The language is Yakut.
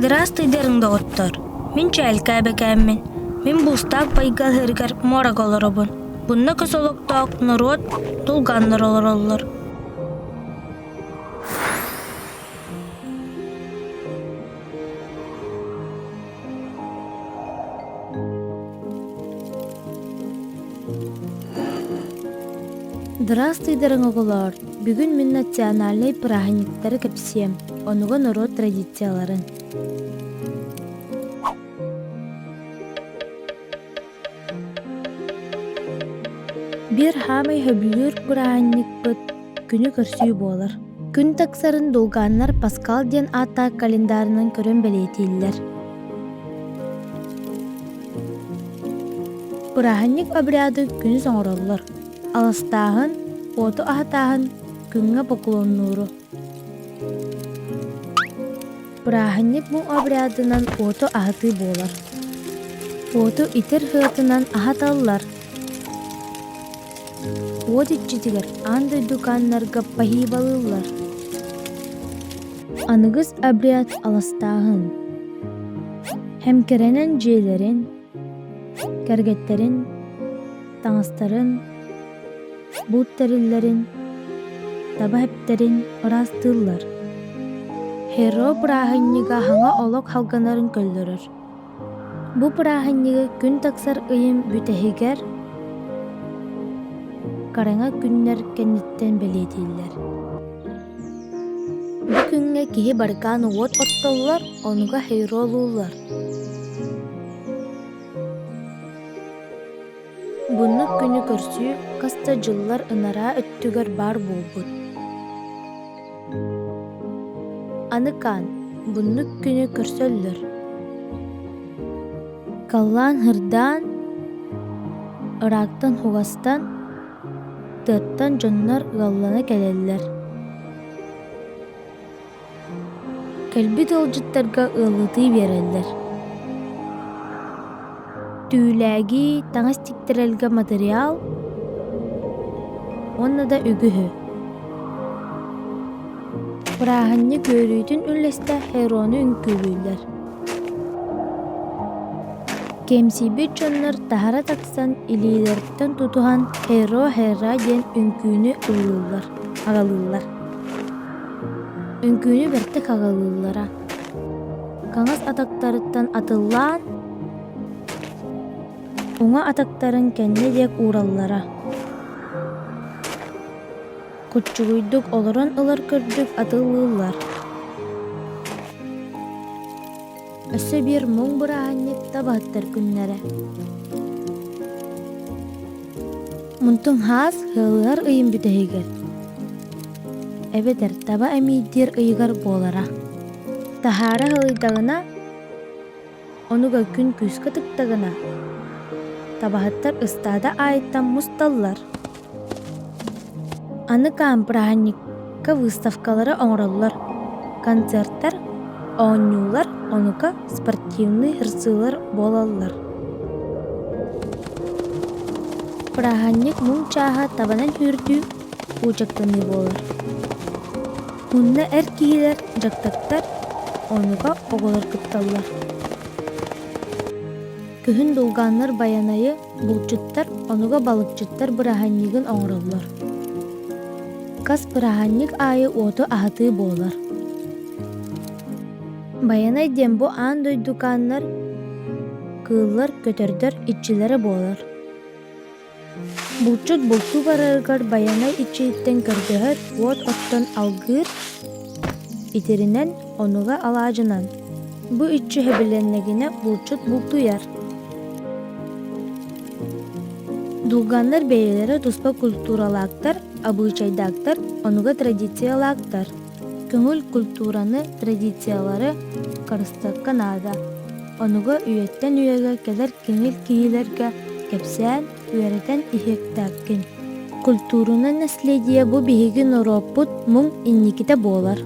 Здравствуйдарын, доҕоттор! Мин Чээлкээ эбэкээммин. Мин Буустаах байга ыһыырыгар муорага олоробун. Бунна көс олохтоох норуот тулганнар олороллор. Здравствуйдарын, оҕолоор! Бүгүн мин национальнай бырааһынньыктары кэпсиэм, онуга норуот традицияларын. Биир хаамай сөбүлүүр бырааһынньыкпыт күнү көрсүү буолар. Күн тахсарын дулгааннар Паскал диэн ааттаах календарынан көрөн бэлиэтииллэр. Бырааһынньык обряды күнүс оҥороллор: аластааһын, уоту аһатааһын, күҥҥэ поклоннууру. Бырааһынньык бу обрядынан уоту аһатыы буолар. Уоту итир сыатынан аһаталлар. Уот иччитигэр аан дойду хааннарга баһыыбалыыллар. Аныгыс обряд аластааһын. Хэмкэрэнэн дьиэлэрин, кэргэттэрин, таҥастарын, булт тэриллэрин, таба эптэрин ыраастыыллар. Херо бырааһынньыга хаҥа олох халганарын көллөрөр. Бу бырааһынньыгы күн тахсар ыйын бүтэһигэр хараҥа күннэр кэнниттэн бэлиэтииллэр. Бу күҥҥэ киһи барыкаан уот оттоллор, онуга хейролууллар. Буннук күнү көрсүү хас да дьыллар ынараа өттүгэр баар буолбут. Аны Каан буннук күнү көрсөллөр. Халлаан һырдаан, ыраактан хугастан, тыаттан дьоннор ыаллана кэлэллэр. Кэлбит ыалдьыттарга ыаллытыы биэрэллэр. Түүлээги, таҥас тиктэрэлгэ матырыйаал уонна да үгүһү. Бырааһынньык үөрүүтүн үллэстэ Херону үҥкүүлүүллэр. Кэмсийбит дьоннор таһара тахсан илиилэриттэн тутуһан «Херо-хера» диэн үҥкүүнү ыллыыллар, аҕалыыллар. Үҥкүүнү бэртик аҕалыыллара. Хаҥас атахтарыттан атыллаан, уҥа атахтарын кэннэ диэки уураллара. Куччугуйдук олорон ылар курдук атыллыыллар. Өссө биир муҥ бырааһынньык табаһыттар күннэрэ. Мунтуҥ хаас ыалыһар ыйын бүтэһигэр эбэтэр таба эмиийдиир ыйыгар буолара. Таһаара ыһылыйдаҕына, онуга күн күүскэ тыктаҕына, табаһыттар ыстаада аайыттан мусталлар. Аны бырааһынньыкка выставкалары оҥороллор, концертар, оонньуулар, онука спортивнай ырсыылар буолаллар. Бырааһынньык муҥ чааһа табанан сүүрдүү, уучахтаныы буолар. Мунна эр киһилэр, дьахтаттар, онука оҕолор кытталлар. Күһүн дулгааннар Байанайы булчуттар, онуга балыкчыттар бырааһынньыгын оҥороллор. Хас бырааһынньык аайы уоту аһатыы буолар. Байанай диэн бу аан дойдукааннар, кыыллар, көтөрдөр иччилэрэ буолар. Булчут бултуу барарыгар Байанай иччититтэн көрдөһөр, уот оттон алгыыр, итиринэн, онуга алаадьынан. Бу иччи сөбүлэннэгинэ булчут бултуйар. Дулганнар бэйэлэрэ туспа культуралаахтар, абыычайдаахтар, онуга традициялаахтар. Көҥүл культураны, традициялары харыстыахха наада. Онуга үйэттэн үйэгэ кэлэр киҥил киһилэргэ кэпсээн, үөрэтэн иһиэхтээххин. Культурунай наследие бу биһиги норуоппут муҥ инникитэ буолар.